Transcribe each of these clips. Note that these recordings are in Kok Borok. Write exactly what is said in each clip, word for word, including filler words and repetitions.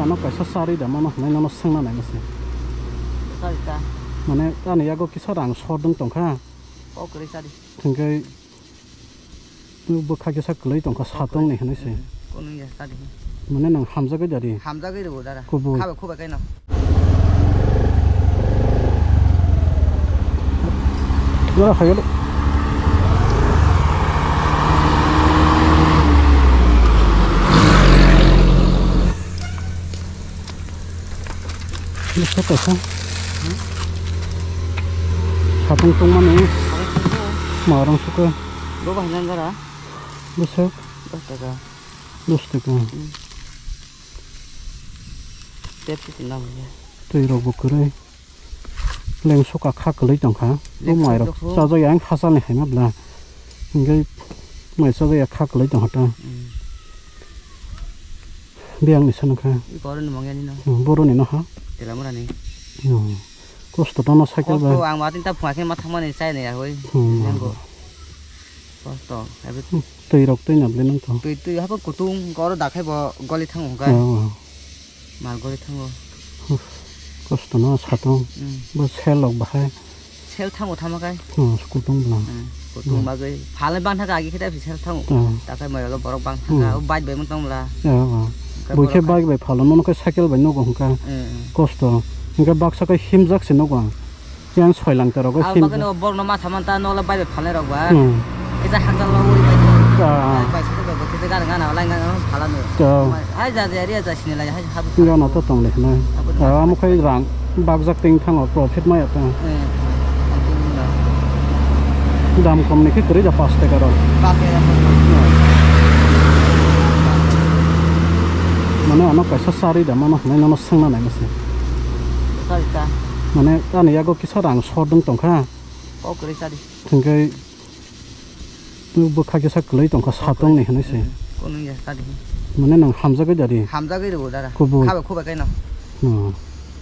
Ano kaisa chari da mano hwnwi nono swngna naima se. Chari ta. Mane ani yago kisa rang sordwng tongkha. Kok kwrwi chari. Hwnkhe bwkha kisa kwlwi tongkha satongni hwnwi se. Kok kwrwi. Kono ya chari. Mane nwng hamjagwi da ri? Hamjagwi rw dara. Kubui. Khabe khubai kaino. Ora hayo. Bisa kasa. Sapung tungmani. Marang suka. Bo bahai nang gara. Bisa. Dos taka. Dos taka. Hmm. Tep si tinam ya. Twi rok bo kwrwi. Leng suka kha kwlwi tongkha. Bo leng mai rok suka. Chajak yang hachal ni haima bla. Hingke mai chajak ya kha kwlwi tongkha ta. Hmm. Biyang ni sanukha. Boroni mangya ni no. Hmm, boroni no ha. Telamura ni. Hmm. Kosto tono cycle bai. Kosto ang matin ta phunga khe ma thangmani chai nai ya hoi. Hmm. Lengo. Kosto. Abi. Hmm. Twi rok twi na bli nang to. Twi twi habo kutung goro dakhai bo goli thango hwnkhe. Oh. Mal goli thango. Huh. Kosto no satong. Hmm. Bo sel rok bahai. Sel thango thama kai. Hmm, kutung bla. Hmm. Kutung bagwi. Phalai bang thaka agi khita sel thango. Hmm. Takai mai lo borok bang thaka. Hmm. O bike bai mung tong bla. Ya, oh. Hwnkhe bike bai phalo nono khe cycle bai nogo hwnkha. Hmm, hmm. Kosto. Hwnkhe baksa khe himjak se nogo ang. Yang soilang ta rogo. Abo bagwi no borok no ma saman ta nokla bai bai phalnai rok ba. Hmm. Kisa hakjal lo uri bai. Ah. Bai bai sese bai kisa gana gana lai gana phalano. To. Hai ja ja ria ja sini lai hai habu. Gana to tong le na. Habu. Ah, amo khai rang bakjak ting thango profit maya ta. Eh. Dam kom ni khe kwrwi da pash taka rok. Pash taka rok. Mane ano kaisa chari da mano hwnwi nono swngna naima se. Chari ta. Mane ani yago kisa rang sordwng tongkha. Kok kwrwi chari. Hwnkhe bwkha kisa kwlwi tongkha satongni hwnwi se. Hmm, kono ya chari. Mane nwng hamjagwi da ri? Hamjagwi rw dara. Kubui. Khabe khubai kaino. Hmm.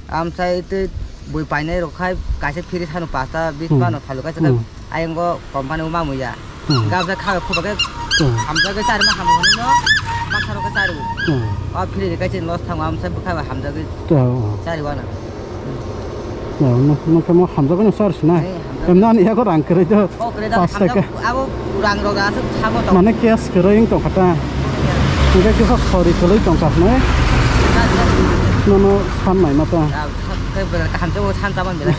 Amchai tei bui painai rok khai kaisa phiri sano pasta bis Hmm. Mano phalu kaisa Hmm. Ayang go company o mamu ya. Hmm. Gabsa khabe khubai khe Hmm. Hamjagwi chari ma hamu hwnwi no baksa rok khe chari. Hmm. O phiri kaisa loss thango amchai bwkha hamjagwi Oh. Chari wana. No, no, no, kamo hamjagwi no sar sina. Hey, hamjagwi. Emna ani yago rang kwrwi do. Oh, kwrwi do, pash taka. Hamjak, abo rang rok aswk samo tong. Mane cash kwrwi wng tong kha ta. Hwnkhe kisa sorry kwrwi tong kha hwnwi. Nono san nai ma ta. Ah, sa-, khe belai kaham se bo san chaban belai.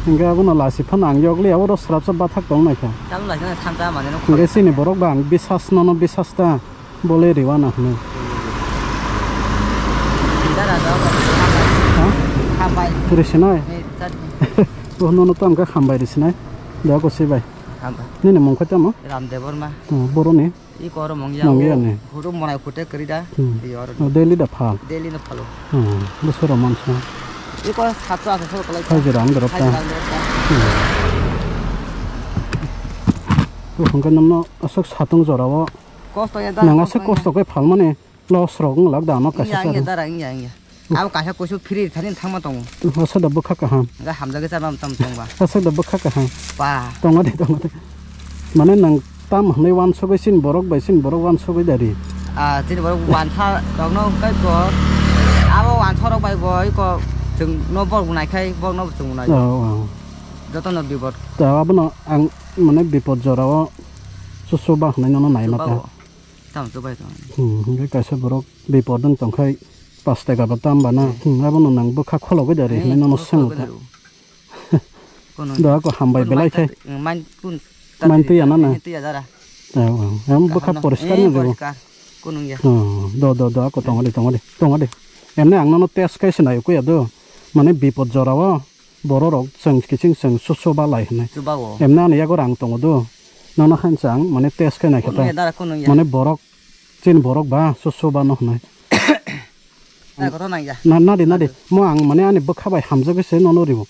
Hwnkhe abono lasi phano ang yokli abo rw srapsa bathak tong nai kha. Chalo lasi na san cha mane no. Hwnkhe chini borok ba ang bisas nono bisas ta. Bole riwana hwnwi. Dara da. Ha? Hambai. Risinai? Eh, chutney. Bo nono to amkha hambai risinai. Da ko sibai. Hambai. Nini mung kha tamo? Ram Debbarma. Oh, boroni? I koro mungya. Mungya ni. Huru monai kute kari da. Hmm. I oro. Oh, daily da phal. Daily no phalo. Hmm. Bo soro mansa. I koro satso aso soro kalai. Hajira ang dorok ta. Hajira ang dorok ta. Hmm. Bo hwnkhe nono aswk satung jorao. Kosto ya da. Nang aswk kosto khe phalmani loss rok wng lak da ano kaisa. Iya, iya, dara, iya, iya. Abo kaisa kuisu free thani thangma tongo. Aswk da bwkha kaham. Ga hamjagwi chama tam tongba. Aswk da bwkha kaham. Pa. Tongo de, tongo de. Mane nang tam hwnwi wansugwi sin borok bai sin borok wansugwi da ri. Ah, chini borok wansa rokno kai ko. Abo wansa rok bai bo iko chwng no borok nai khai borok no chwng nai. Oh, oh. Jotono bipod. Ta abono ang mane bipod jorao susu ba hwnwi nono nai mata. Tamo chubai tong. Hmm, hwnkhe kaisa borok bipod wng tongkhai pash taka bo tam bana. Hmm. Hmm, abono nang bwkha khologwi da ri hwnwi nono swngo ta. Kono. Da ko hambai belai khe. Main kun. Main twi ya na na? Twi ya dara. Ya, ya. Em bwkha poriskar ni rw. Poriskar. Kono ya. Oh, do, do, do, ako tongo de, tongo de, tongo de. Emne ang nono test khai se nai ko ya do. Mane bipod jorao. Borok rok chwng kiching chwng susu ba lai hwnwi. Chuba o. Emna ani yago rang tongo do. Nono khan chang mane test khe nai khe ta. Kuno ya dara kuno ya. Mane borok chini borok ba susu ba no hwnwi. Ta koto nang ya. Na, nadi, nadi. Mo ang mane ani bwkha bai hamjagwi se nono ribo.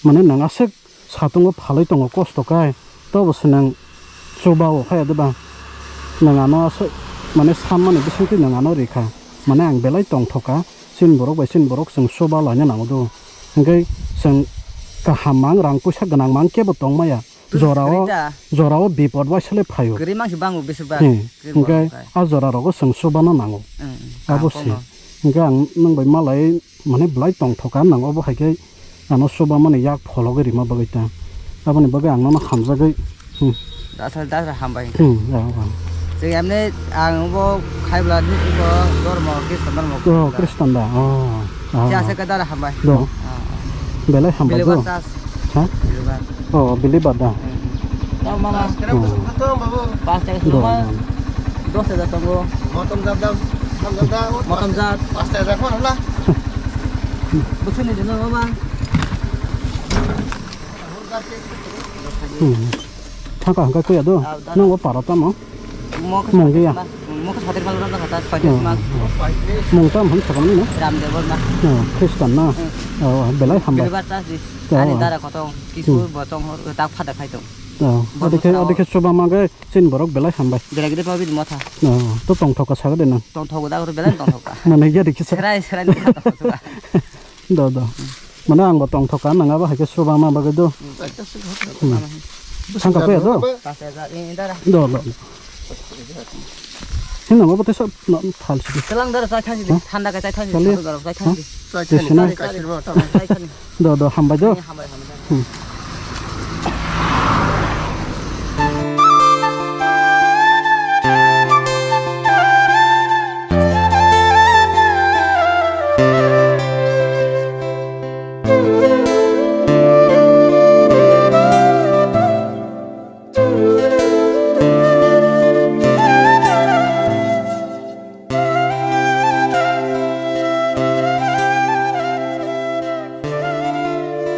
Mane nang aswk satungo phalwi tongo kosto kai. Tobo se nang chuba o khaya de ba. Nang ano aswk mane sanmani bisingtwi nang ano rikha. Mane ang belai tongthoka. Chini borok bai chini borok chwng soba laina nango do. Hwnkhe chwng kaham mang rang puisa gwnang mang kebo tong maya. Jorao, jorao bipod bai sele phaio. Kwrwi mang se bango beswk ba. Hmm. Hwnkhe a jora rogo chwng soba no nango. Hmm. Abo se. Hingke ang nwng bai malai mane belai tongthok ka nang obo hai khe ano chuba mani yak phologwi rima bagwi ta. Aboni bagwi ang nono hamjagwi, hmm. Dasa, dasa hambai. Hmm, ya, ya. Chwng emne ang bo khaibla ni bo dormo, Khristan dormo. Oh, Khristan da. Oh, ah. Chase ka dara hambai. Do. Ah. Belai hambai do. Believer church. Ha? Believer. Oh, believer da. Hmm. Tao mama. Hmm. Pas taka do, suma. Do. Dos hajar tongo. Motom jat da, motom jat da. Motom jat. Pas taka jat mana lah? Bosoni dino mama. Hmm. Thangka hangka kuya do. Ah, da. Nang o para tamo? Mungge ya? Mungge satir mal rok kata, paitis mal. Mung tam han sakam ni na? Ram Debol ma. Oh, Khristan na? Hmm. Oh, belai hambai. Believer church di. Oh. Ani dara koto, kisu botong hor, tak phada khai tong. Oh, adikhe, adikhe chuba mangge, chin borok belai hambai. Belai gede pabi motha. Oh, to tongthok ka saga de nang. Tongthok da hor belai tongthok ka. Mane ya dikhe sa. Serai, serai ni tongthok ka. Do, do. Mane ang bo tongthok ka nang abo hai khe chuba ma bagwi do. Hmm. Thangka kuya do? Pas hajar, ini dara. Do, do. Hino mo bote sob no thal sidi. Telang dara chai thang sidi. Ha? Thanda ka chai thang sidi. Chali. Thanda dara chai thang sidi. Chai thang sidi. Chai thang sidi. Do, do, hambai do. Ini hambai, hambai. Hmm.